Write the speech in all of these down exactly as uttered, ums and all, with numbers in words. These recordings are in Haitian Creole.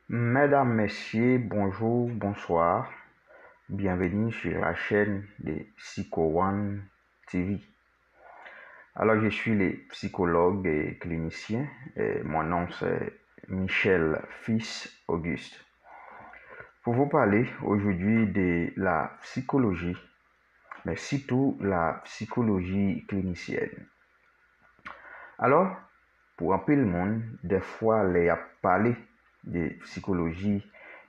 Mesdames, Messieurs, bonjour, bonsoir. Bienvenue sur la chaîne de Psycho One T V. Alors, je suis le psychologue et clinicien. Et mon nom, c'est Michel Fils Auguste. Pour vous parler aujourd'hui de la psychologie, mais surtout la psychologie clinicienne. Alors, pou anpil moun, dèfwa lè y ap pale de psikoloji,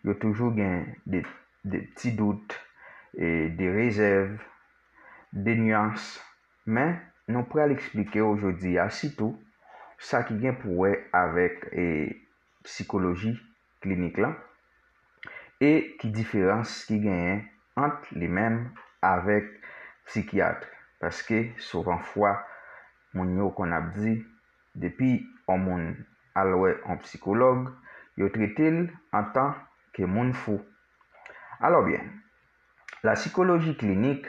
yo toujou gen de, de ti dout, e de rezèv, de nyans, men nou pral eksplike w jodi a sitou sa ki gen pou wè avèk e, psikoloji klinik lan e ki diferans ki genyen ant li menm avèk psikyat, paske souvan fwa moun yo konn ap di depi yon moun al wè yon psikològ, yo trete l antan ke moun fou. Alors bien, la psychologie clinique,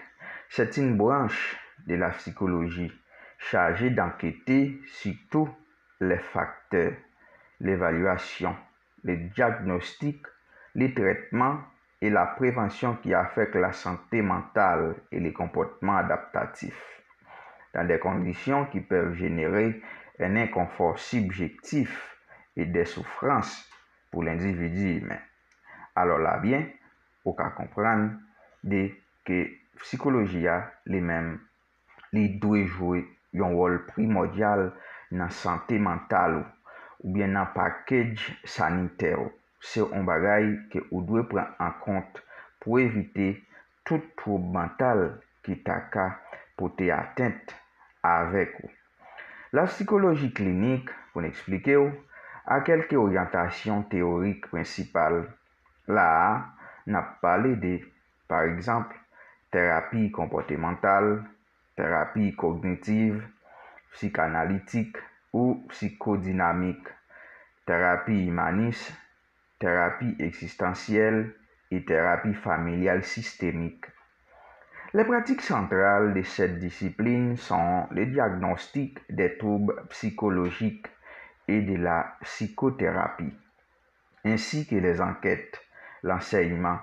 c'est une branche de la psychologie chargée d'enquêter sur tous les facteurs, l'évaluation, les diagnostics, les traitements et la prévention qui affectent la santé mentale et les comportements adaptatifs, dans des conditions qui peuvent générer un inconfort subjectif et des souffrances pour l'individu humain. Alò la byen, ou ka konprann de ke psikoloji a li menm, li dwe jwe yon wòl primòdyal nan sante mantal ou, oubyen nan pakej sanitè w. Se yon bagay ke ou dwe pran an kont pou evite tout twoub mantal ki ta ka pote atent avèk ou. La psychologie clinique, pou n eksplike w, a kèlke oryantasyon teyorik prensipal. La a, n ap pale de, pa egzanp, terapi konpòtemantal, terapi kognitiv, psikanalitik ou psikodinamik, terapi imanis, terapi egzistansyèl e terapi familial sistemik. Les pratiques centrales de cette discipline sont le diagnostic des troubles psychologiques et de la psychothérapie, ainsi que les enquêtes, l'enseignement,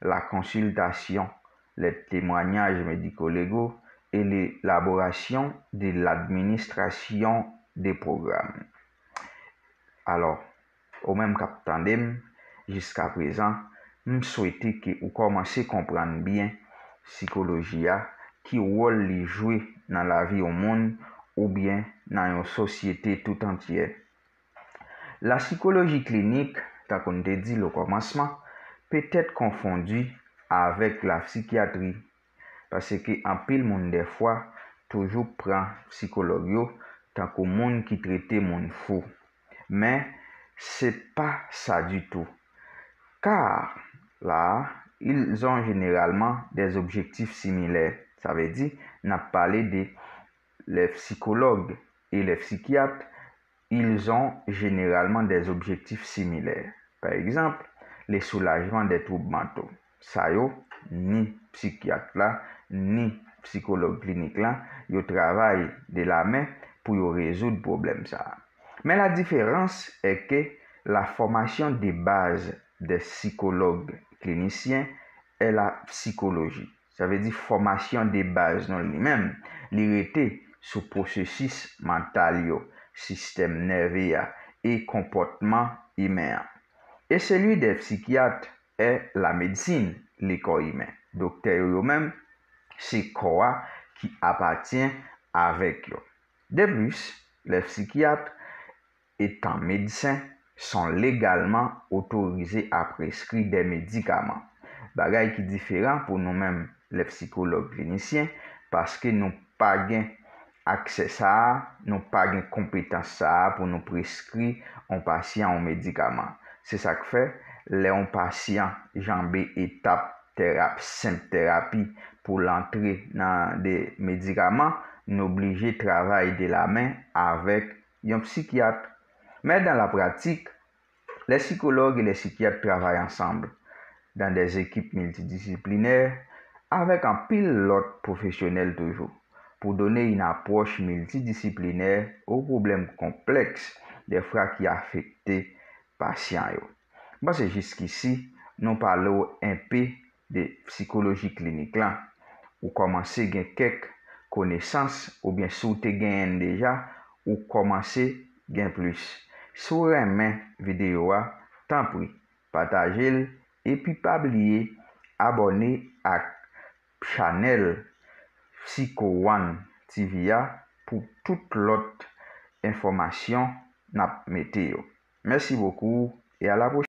la consultation, les témoignages médico-légaux et l'élaboration de l'administration des programmes. Alò, ou menm k ap tande m jiskaprezan, m swete ke ou kòmanse konprann byen sikoloji a, ki wòl li jwe nan lavi yon moun oubyen nan yon sosyete toutantyè. La psychologie clinique, tankou n te di l okòmansman, petèt konfondi avèk la psychiatrie, paske anpil moun dèfwa toujou pran psikològ yo tankou moun ki trete moun fou. Men, se pa sa ditou. Car, là, ils ont généralement des objectifs similaires. Sa vle di, n ap pale de les psychologues et les psychiatres, ils ont généralement des objectifs similaires. Pa egzanp, le soulajman de twoub manto. Sa yo, ni psikyat la, ni psikològ klinik la, yo travay de la men pou yo rezoud pwoblèm sa a. Men la différence est que la formation de base des psychologues cliniciens est la psychologie. Sa vle di fòmasyon de baz nou li menm, li rete sou pwosesis mantal yo, sistèm nève a, e konpòtman imen an. Et celui des psychiatres est la médecine, le corps humain. Doktè yo, yo menm, se kò a ki apatyen avèk yo. De plus, les psychiatres, étant médecins, sont légalement autorisés à prescrire des médicaments. Bagay ki diferan pou nou menm, les psychologues cliniciens, paske nou pa gen aksè sa a, nou pa gen konpetans sa a pou nou preskri yon pasyan yon medikaman. Se sa k fè, lè yon pasyan janbe etap terap, senp terapi pou l antre nan de medikaman, nou blije travay de la men avèk yon psikyat. Men dans la pratique, les psychologues et les psychiatres travaillent ensemble dans des équipes multidisciplinaires avec anpil lòt pwofesyonèl toujou pou donnen yon apwòch miltidisipliner o pwoblèm konplèks dèfwa ki afekte pasyan yo. M panse jiskisi nou pale w enpe de sikoloji klinik lan. Ou kòmanse gen kèk konesans, oubyen si w te genyen l deja, ou kòmanse gen plis. Si w renmen videyo a, tanpri pataje l, epi pa bliye abòne ak chanèl Psycho One T V a pou tout lòt enfòmasyon n ap mete yo. Mèsi bokou e a la pwochèn.